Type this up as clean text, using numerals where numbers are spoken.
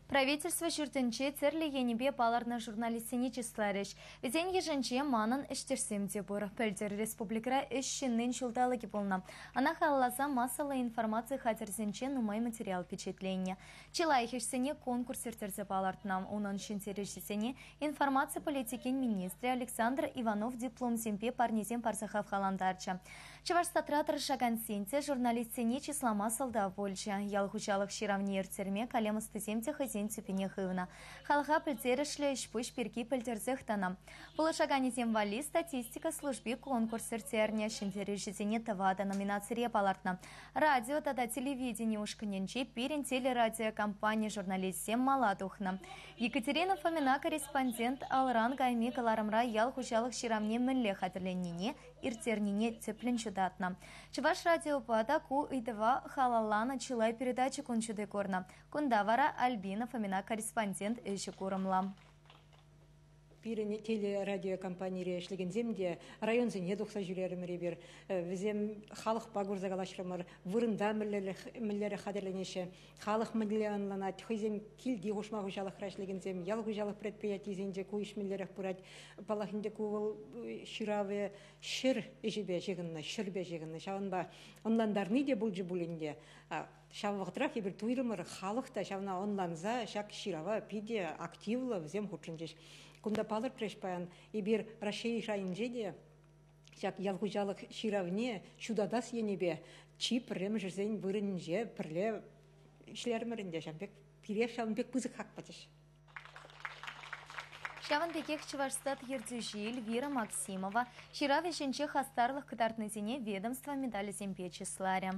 Правительство ҫуртӗнче тӗрлӗ енӗпе палӑрнӑ журналистсене чысларӗҫ. Вӗсен йышӗнче манӑн ӗҫтешсем те пур. Пӗлтӗр республикӑра Ӗҫ ҫыннин ҫулталӑкӗ пулнӑ. Ӑна халалласа массӑллӑ информаци хатӗрӗсенче нумай материал пичетленнӗ. Чи лайӑх ӗҫсене конкурс ирттерсе палӑртнӑ. Унӑн ҫӗнтерӳҫисене информаци политикин министрӗ Александр Иванов дипломсемпе парнесем парса хавхалантарчӗ. Чӑвашстатра тӑрӑшакансен те журналистсене чыслама сӑлтав пулчӗ. Ял хуҫалӑх ҫыравне ирттерме калем ӑстисем те хӑйсен тӳпине хывнӑ. Халӑха пӗлтерӗшлӗ ӗҫ-пуҫ пирки пӗлтерсех тӑнӑ. Пулӑшаканӗсем валли статистика служби конкурс ирттернӗ. Ҫӗнтерӳҫӗсене тӑватӑ номинацире палӑртнӑ. Радио тата телевидени ушкӑнӗнче пирӗн телерадиокомпани журналистсем мала тухнӑ. Екатерина Фомина корреспондент алран кайми кӑларӑмра ял хуҫалӑх ҫыравне мӗнле хатӗрленнине ирттернине тӗплӗн ҫутатнӑ. Чӑваш радиопа та ку ыйтӑва халалланӑ чылай передача кун ҫути курнӑ. Кунта вара Альбина Фомина корреспондент ӗҫӗ курӑмлӑ. Пирӗн телерадиокомпанире ӗҫлекенсем те районсене тухса ҫӳрерӗмӗр эпир. Вӗсем халӑхпа курса калаҫрӑмӑр, вырӑнта мӗнлерех хатӗрленеҫҫӗ, халӑх мӗнле ӑнланать, хӑйсем килти хушма хуҫалӑхра ӗҫлекенсем, ял хуҫалӑх предприятийӗсенче ку ӗҫ мӗнлерех пырать. Паллах ӗнтӗ, ку вӑл ҫыравӗ ҫӗр ӗҫӗпе ҫыхӑннӑ, ҫӗрпе ҫыхӑннӑ. Ҫавӑнпа ӑнлантарни те пулчӗ пулин те, ҫав вӑхӑтрах эпир туйрӑмӑр, халӑх та ҫавна ӑнланса ҫак ҫырава питӗ активлӑ вӗсем хутшӑнчӗҫ. Кунта палӑртрӗҫ паян, эпир Раҫҫей шайӗнче те ҫак ял хуҫалӑх ҫыравне ҫутатас енӗпе чи пӗрремӗшӗсен вырӑнӗнче пӗрле ӗҫлерӗмӗр ӗнтӗ ҫавӑн пек пире ҫавӑн пек пысӑк хак пачӗҫ. Ҫавӑн пекех Чӑвашстат ертӳҫи Эльвира Максимова ҫырав ӗҫӗнче хастарлӑх кӑтартнисене ведомство медалӗсемпе чысларӗ.